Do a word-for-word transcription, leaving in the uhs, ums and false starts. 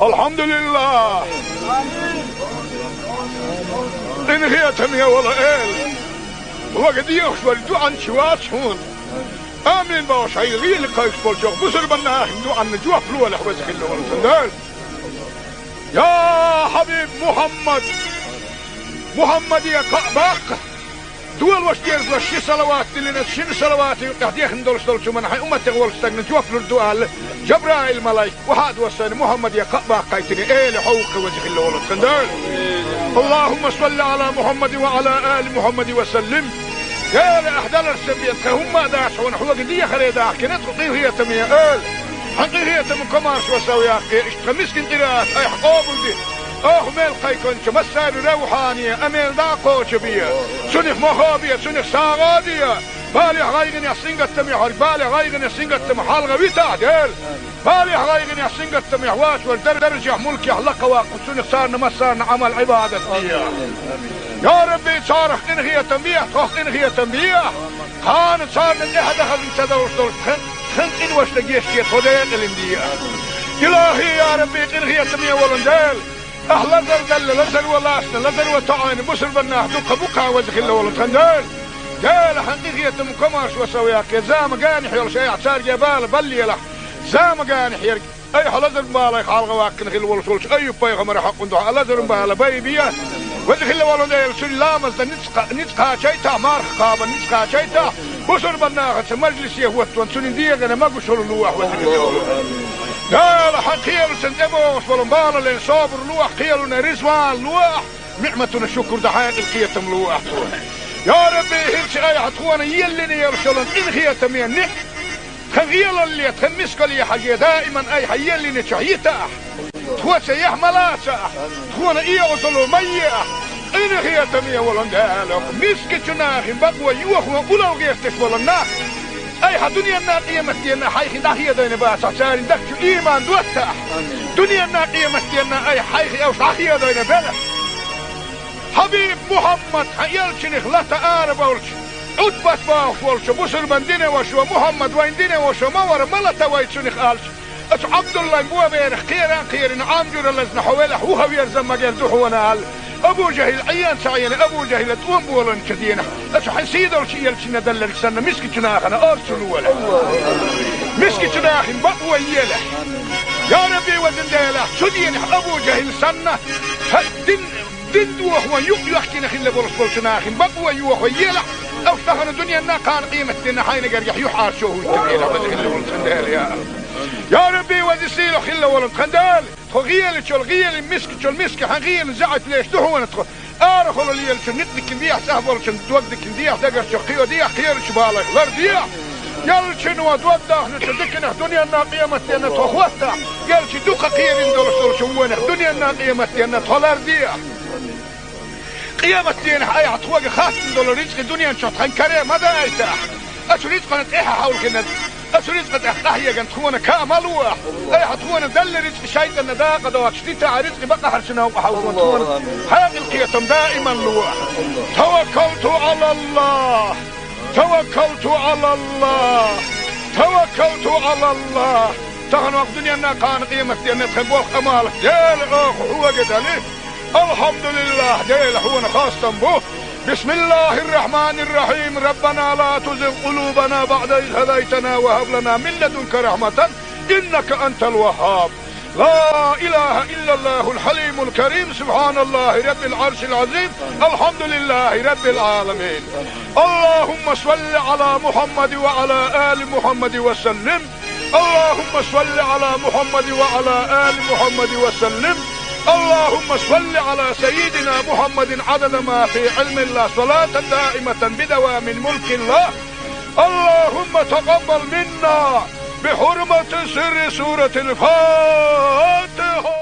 Алхьамдулиллах! Къинхетаме вола Эла, хьога дехаш вара дуӀанча вац хьона. Амин бохуш, хьайга гӀийла кхайкхаш болчу бусурбан нахана дуӀанна жоп лолахь, веза хилла волу Дела. Я хьабиб Мухьаммад! Мухьаммаде кхаъ баккха! Долош дезалаш ши салават диллина, шина салавата юкъахь дехна долуш долчу хӀуманна хьайн умматех волчу стагна жоп лур ду аьлла, Жабраил-малайк охьа а доссийна, Мухьаммаде кхаъ баккхийтина, Эла, хьо ву-кх веза хилла волу тхан Дела. Аллахумма салли Ӏала Мухьаммадин ва Ӏала али Мухьаммадин ва саллим. Эла, ахь даларца бен тхан хӀумма а дац хьуна, хьога дехаре дахкина тхо, къинхетаме Эла. Хьан къинхетам комаршо сов яккхий, иштта тхан мискин къираат айхьа къобалде. Оха мел кхайкхинчу массарна равхьане а мел дӀа а кхочу бе. Цунах мохо бе, цунах сагӀа а де. Балехь, гӀайгӀанехь, сингаттамехь верг, балех, гӀайгӀанех, сингаттамах хьалха витахь, Дела. Балехь, гӀайгӀанехь, сингаттамехь вацвар дар-, даржехь, мулкехь лакхаваккха, цунах царна массарна Ӏамал-Ӏибадат де. Я Рабби, царах къинхетам бехьа, тхох къинхетам бехьа. Кхана царна тӀаьхьа дахаза ца довш долуш тхан, тхан къиношна гечде, тхо декъалина де. Илахи, я Рабби, къинхетаме волу Дела. Ахь лазар делла, лазаро лаьцна, лазаро тоӀийна бусурбан нах дуккха бу-кх, веза хилла волу тхан Дела. Дела, хьан къинхетам комаршо сов яккхий, зама генахь йолуш айхьа цаьрга бала баллалахь. Зама генахь ерг айхьа лазаран балех хьалха ваккхина хилла волуш волчу Айюб-пайхамаран хьокъан дуьхьа лазаран бала байбе. Веза хилла волу Дела, цуьнан ламазна ницкъ кха-, ницкъ кхачийтахь, марха кхабарна ницкъ кхачийтахь, бусурбан нахаца мажлисе хӀоттаван, цуьнан дегӀана могушалла лолахь, веза хилла волу Дела. Хьан кхелаца тӀебогӀуш болу балале собар лолахь, кхелана реза ван лолахь, ниӀматана шукур дан хьекъал, кхетам лолахь тхуна. Я Рабби, хӀинца айхьа тхуна еллина йолуш йолу къинхетаме ниӀ-, тхан гӀелалле, тхан мискалле хьажий, даиман айхьа еллинчохь йитахь. Тхоца яхь ма лацахь, тхуна оьгӀазло ма ехь. Къинхетаме волу Дела, мискачу нахана бакъо йохо улал гӀерташ болу нах, айхьа дуьненна, къематденна хьайх дӀахедийна бацахь, церан дагчу ийман доттахь. Дуьненна, къематденна айхьа хьайх уьш дӀахедийна белахь. Хьабиб Мухьаммад, хьан элчанах лата арабевлча, Ӏутбат бохуш волчу бусурбан динан вашас: «Мухьаммад вайн динан ваша ма вара, ма лата вай цунах», — аьлча, оцу Ӏабдуллайн боберах кхеран а кхерина, Ӏам жуьра лазна хьо велахь, вуха верза магар ду хьуна аьлла, Абу ЖахӀил Ӏен ца Ӏийна, Абу ЖахӀила тӀом болийначу дийнахь, оцу хьан сийдолчу элчанна делларг санна, мискачу нахана орцу лолахь. Мискачу нахана бакъо елахь. Я Рабби, везан Дела, цу дийнахь Абу ЖахӀил санна, хьан дин, дин дохо юкъ йоьхкина хилла болуш болчу нахана бакъо йохо елахь, уьш тахана дуьненна, кхана къематденна хьайна гергахь юьхьӀаьржо хӀуттур елахь, веза хилла волу тхан Дела, я. Я Рабби, веза сийлахь хилла волу тхан Дела, тхо гӀелачул гӀелин, мискачул миска хьан гӀелин заьӀап леш ду хьуна тхо. Арахула лелачун ницкъ дикина дехьа, цӀахь болчун дог дикина дехьа, дагарчух кхио дехьа, кхерачу балех лар дехьа. Элчано дог дахначу диканах дуьненна, къематденна тхо хӀоттахь, элча дукха кхерина долуш долчу вонах дуьненна, къематденна тхо лар дехьа. Къематденахь айхьа тхоьга хаттам долу рицкъа дуьнен чохь тхан каре ма дайтахь. Оцу рицкъана тӀаьхьа хьовлхинарг, оцу рицкъа тӀехь къахьеган тхуна ка ма лохь. Айхьа тхуна делла рицкъа шайтӀанна дакъа доцуш дитахь, рицкъа бакъахьарчу новкъа хьовлхо тхуна хьекъал, кхетам даиман лохь. Таваккалту Ӏалаллах! Таваккалту Ӏалаллах! Таваккалту Ӏалаллах! Тахана ваха дуьненна, кхана къематденна тхан болх, Ӏамал, Дела, оха хьоьга дали. Алхьамдулиллах, Дела, хьуна хастам бу. Бисмиллахир-рахманир-рахим. Раббана ла тузигъ къулубана баъда из хӀадайтана ва хӀаб лана мин ладунка рахьматан, иннака антал ваххаб. Ла илаха иллаллахул хьалимул карим. Субханаллахи раббил Ӏаршил Ӏазим. Алхьамдулиллахи раббил Ӏаламин. Аллахумма салли Ӏала Мухьаммадин ва Ӏала али Мухьаммадин ва саллим. اللهم صل على محمد وعلى آل محمد وسلم. اللهم صل على سيدنا محمد عدد ما في علم الله، صلاة دائمة بدوام ملك الله. اللهم تقبل منا بحرمة سر سورة الفاتحة.